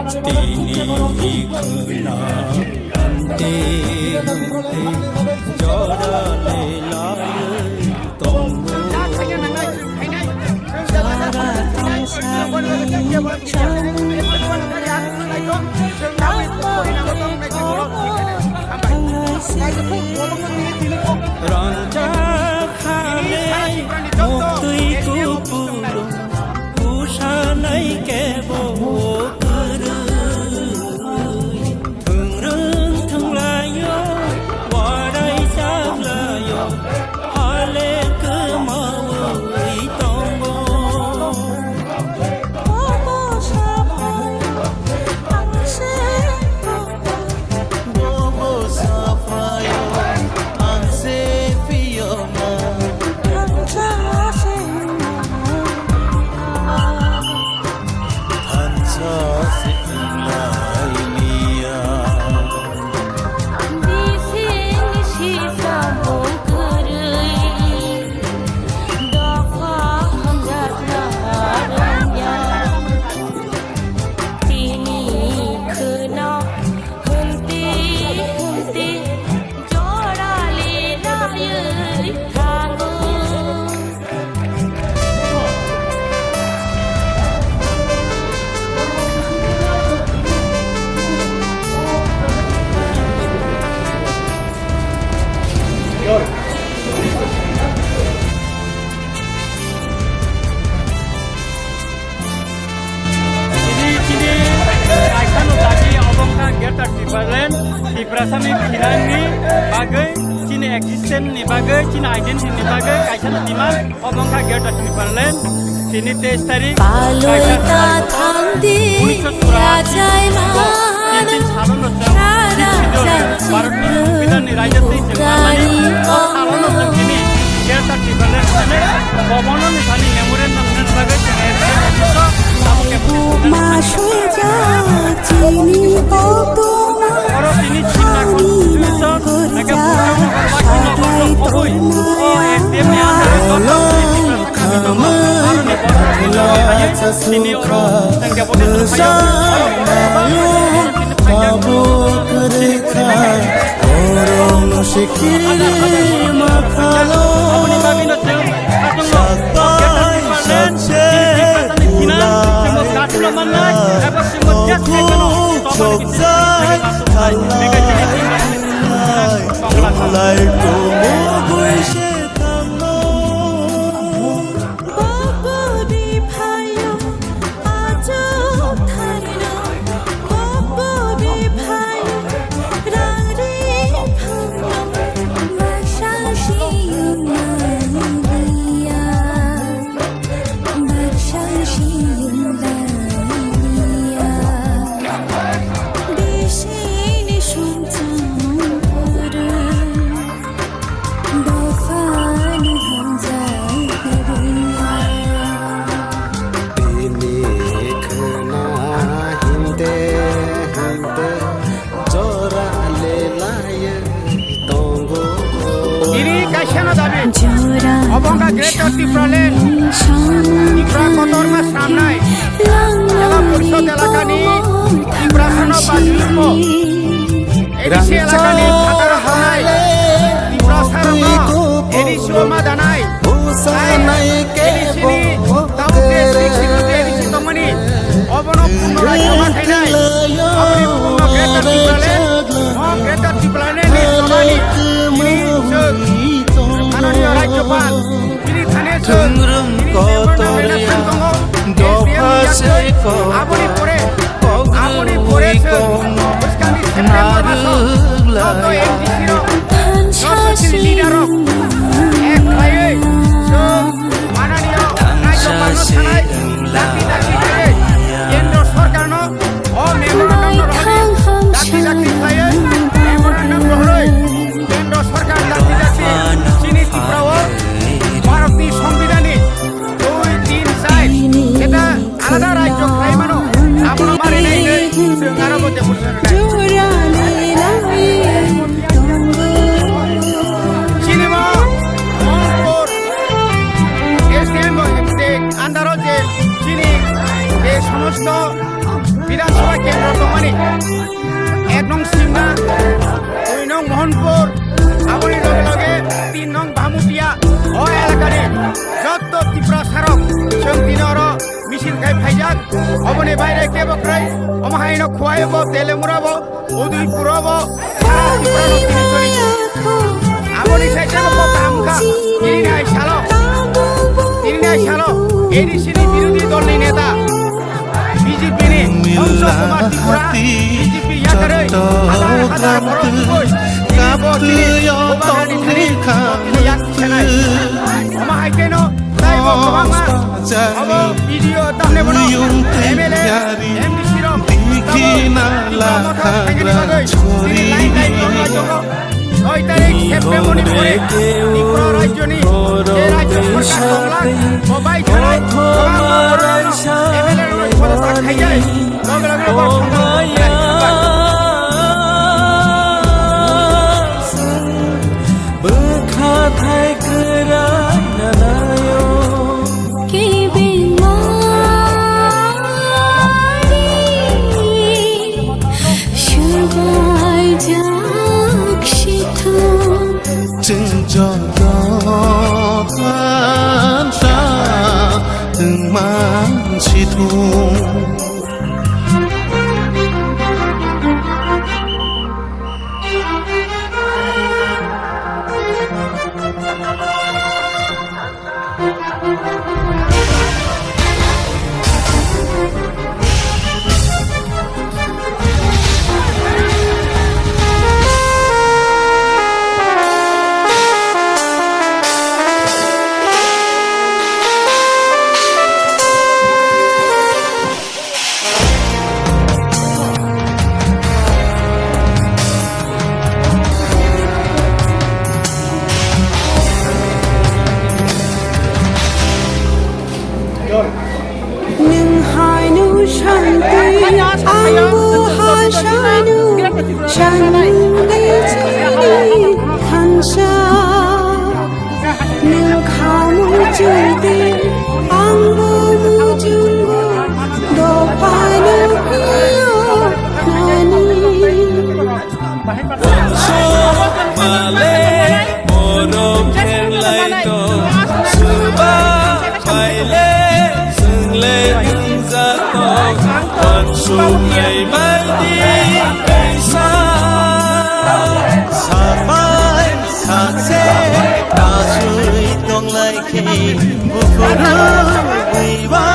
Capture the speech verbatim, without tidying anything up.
Tini khwna hwnti hwnti jora le laiwi tongo. Sara tangsani chang tamo Rangchak hale muktwi kupulung, usanai kebo kwrwi. Thwngrwng thwnglaio, warai chaklaio, hale kwmawi tongo. Bobo saphai, ang se bobo. Bobo saphai, ang se phiyokma. Ang sa se. Thansa se wnglailiya. Bisingni sisa mung kwrwi, dopha hamjakna rwngya. Tini khwna hwnti hwnti jora le laiwi thango. Chini, chini, kaisa no dabi obo wngkha Greater Tipraland, Tiprasani thinangni bagwi, chini existence ni bagwi, chini identity ni bagwi kaisa no demand. Obo wngkha Greater Tipraland, tini teis tarik, Palwi kaisa ta thangdi, unisho churashi, achai mano, tin tin salono chwng, sara sixty jon, jati Bharatni Songbidanni raida twi chwng manmani, o salono chwng tini Greater Tipraland hinwi Bhavanoni thani memorial nangna bagwi chwng S D M office o abo khe ma sui ja chini koktwma oro tini Sikha Constitution, eke Bhutano Bhagwan Nogor no khobwi, o S D M ni under o Sikha Constitution ni bagwi, aroni borok ni bagwi tini oro hwnkhe bo tini phaikha. Oro no sikiri makhalo. Aboni bagwi no chwng Sapai sakse ulai, chwng mannai, abo chwng just khaikhe no, toboni bising khaikhe no, thalai, thalai, tumugwi se tangno. Bokori phaio, ajo tharno, bokori phaio, rari phano, baksa siyung maliya. Baksa siyung raliya, bisini sumsum pura, dophani hamjak riya. Bini khwna hinte hinte jora le laiya. Tini kaisa no dabi. Obo wngkha Greater Tipraland, Tipra kotorma swnamnai, Jela Porishod elakani Tiprasano bajirokbo, A D C elakani phataro tongnai Tiprasarokno A D C o ma danai, tei A D C ni tabuk je sixty A D C tongmani, obono purno rajyo ma khainai, aboni purno Greater Tipraland, o Greater Tipraland ni chonani, tini chwng Mananiya Rajyopal, tini thani chwng, tini memorandum rwna thang tongo, S D M ni yakwi, aboni pore, aboni pore chwng, bwskangni September maso, joto M D C rok, joto chini leader rok, ek khlaiwi chwng Mananiya Rajyopalno thanai, dakti dakti khe Kendra Sorkarno o memorandum no rohorwi dakti dakti khlaiwi memorandum rohorwi Kendra Sorkar dakti dakti chini Tripura o Bharatni Songbidanni dui, tin, char jeta alada rajyo khlai mano, abono ma rinai hinwi chwng aro bo deputation rinai. Chini bo Mongpur S D M je under o je chini je somosto Bidhan Sabha kendro tongmani ek nong Simna, dui nong Mohanpur, aboni loge loge tin nong Bhamutia, o elakani jotto Tiprasarok chwng tini oro misil khai phaijak, oboni baire kebo kwrwi, omo haino Khowai bo, Telemura bo, Udaipur bo, sara Tripura no tini choli. Aboni sai tebo kok kaham wngkha, tini nai salo, tini nai salo, A D C ni birodhi dol ni neta, B J P ni Songso Kumar Tripura, B J P yakarwi, hazar hazar borok tubui, tini bo tini bubagrani thani, bo tini yak sanai. Omo hai kheno, taibo kwbangma, obo B D O tamne bono, M L A, M D C rok, tamo, tamo thang khaini bagwi, tini line line rok lai tongo. Noi tarik September ni pore Tripura rajyo ni je rajyo sorkar tongla, bo bai khanai, kwbangma borok no M L A rok podosak khaijai, loge loge bo thangna. Bwkha thai kwrai nanaio. Kebengmani swbaijak sithung. Chwng joto khansa tongman sithung. Nwng hai no shanti, ang bo hai sai no shanti chini thansa. Nwng kha muchungdi, ang bo muchungo, dophai no phiyo nani. Sok male, borok pherlai to, swba paile, swngle wngjato, wansuk nai baidi kaisa. Sapai sakse, asui tonglai khe, buphuru buiba.